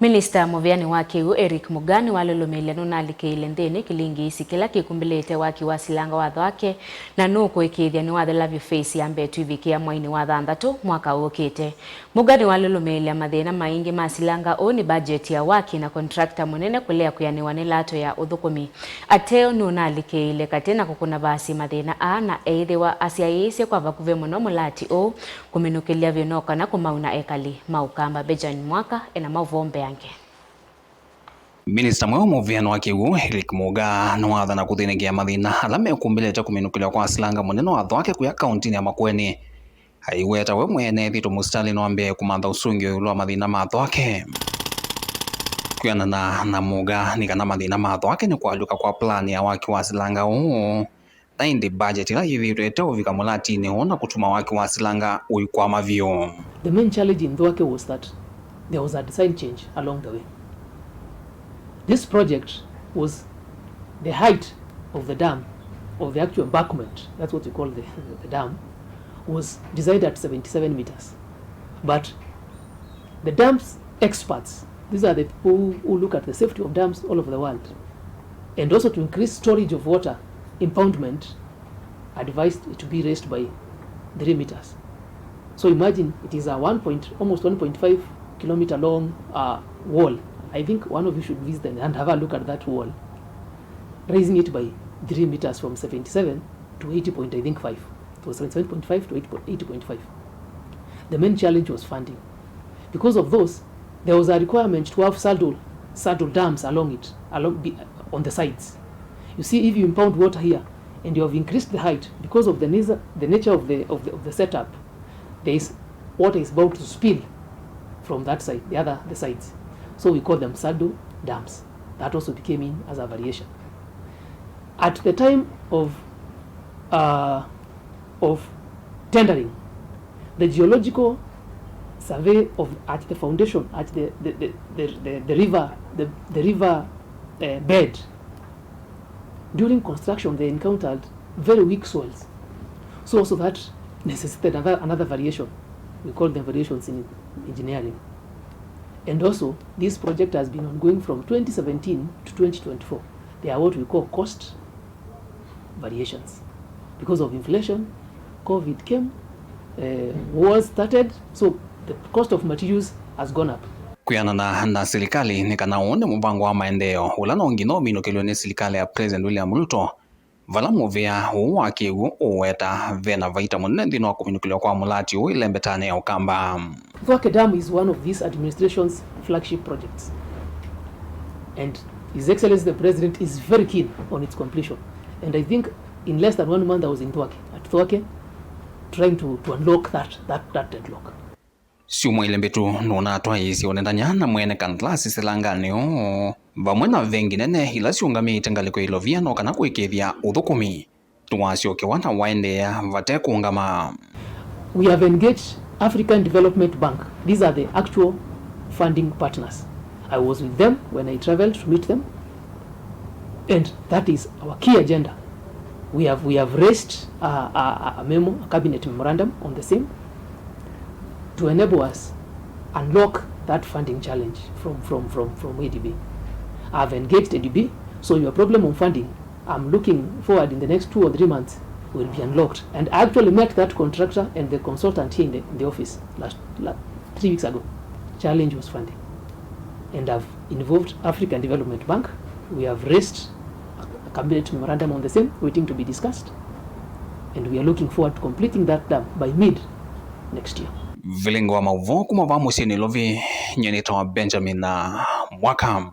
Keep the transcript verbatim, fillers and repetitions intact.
Minista mũvĩanĩ wa kĩw'ũ Eric Mugaa nĩwalũlũmĩĩlya nũnalikĩĩile nthĩnĩ kĩlingiisi kĩla kĩkumbĩlĩte waki wa silanga wa Thwake, na nũkũĩkĩĩthya nĩwathela vyũ phase ya mbee tũivikĩa mwainĩ wa thanthatũ mwaka ũkĩte. Mugaa nĩwalũlũmĩĩlya mathĩna maingĩ ma silanga ũũ nĩ budget ya waki na contractor mũnene kũlea kwĩanĩwa nĩ lato ya ũthũkũmi. Ateo nũnalikĩĩile katĩ na kũkũna vaasĩ mathĩna aa, na eĩthĩwa asyaĩĩsye kwa vakuvĩ mũno mũlati ũũ kũminũkĩlya vyũ no kana kũmauna ekali ma Ũkamba. Benjamin Mwaka ena maũvoo mbeange. Minista mweũ mũvĩanĩ wa kĩw'ũ Eric Mugaa nĩwathana kũthĩnĩkĩa mathĩna ala mekumbĩlĩte kũminũkĩlwa kwa silanga mũnene wa Thwake kũya kauntinĩ ya Makueni. Aiweta we mwene ethĩtwe mũsitalĩ nĩwambĩĩe kũmantha ũsũngĩo ĩũlũ wa mathĩna ma Thwake. Kwĩanana na Mugaa, nĩ kana mathĩna ma Thwake nĩ kũalyũka kwa plan ya waki wa silanga ũũ, na ĩndĩ budget ĩla yĩthĩĩtwe ĩteũvika mũlatinĩ ũũ na kũtuma waki wa silanga ũikwama vyũ. The main challenge in Thwake was that there was a design change along the way. This project was the height of the dam, of the actual embankment, that's what we call the, the dam, was designed at seventy-seven meters. But the dams experts, these are the people who, who look at the safety of dams all over the world, and also to increase storage of water, impoundment, advised it to be raised by three meters. So imagine it is a one point, almost one point five kilometer long, uh, wall. I think one of you should visit and, and have a look at that wall. Raising it by three meters from seventy-seven to eighty point, I think, five. It was seventy-seven point five to eighty point five. The main challenge was funding. Because of those, there was a requirement to have saddle, saddle dams along it, along, be, on the sides. You see, if you impound water here and you have increased the height, because of the nature, the nature of the, of the, of the setup, there is, water is bound to spill from that side, the other, the sides. So we call them saddle dams. That also became in as a variation. At the time of, uh, of tendering, the geological survey of, at the foundation, at the, the, the, the, the, the river, the, the river, uh, bed, during construction, they encountered very weak soils. So also that necessitated another, another variation. We call them variations in engineering. And also, this project has been ongoing from twenty seventeen to twenty twenty-four. They are what we call cost variations. Because of inflation, COVID came, uh, wars started, so the cost of materials has gone up. Kwĩanana na silikalĩ, nĩ kana ũũ nĩ mũvango wa maendeeo ũla no nginya ũminũkĩlw'e nĩ silikalĩ ya President William Ruto, vala mũvĩa ũũ wa kĩw'ũ ũweta vena vaita mũnene nthĩnĩ wa kũminũkĩlw'a kwa mũlati ũũ ĩlembetanĩ ya Ũkamba. Thwake Dam is one of this administration's flagship projects, and His Excellency the President is very keen on its completion. And I think in less than one month I was in Thwake, at Thwake, trying to, to unlock that, that, that deadlock. Syumwa ilĩ mbĩtu nũnatwaĩĩsye ũnendany'a na mwene kandalasi silanganĩ ũũ, vamwe na vengi nene ila syũngamĩĩte ngalĩko ya Ilovia no kana kũĩkĩĩthya ũthũkũmi nĩwasyokewa na waendeea vate kũũngama. We have engaged African Development Bank. These are the actual funding partners. I was with them when I traveled to meet them, and that is our key agenda. We have, we have raised a, a, a memo, a cabinet memorandum on the same to enable us unlock that funding challenge from, from, from, from A D B. I've engaged A D B, so your problem on funding, I'm looking forward in the next two or three months will be unlocked. And I actually met that contractor and the consultant here in the, in the office last, la-, three weeks ago. Challenge was funding. And I've involved African Development Bank. We have raised a cabinet memorandum on the same, waiting to be discussed. And we are looking forward to completing that dam by mid next year. Vilingo wa maũvoo kuma vaa mũsyĩ Nairobi, nyie nĩtawa Benjamin, uh, Mwaka.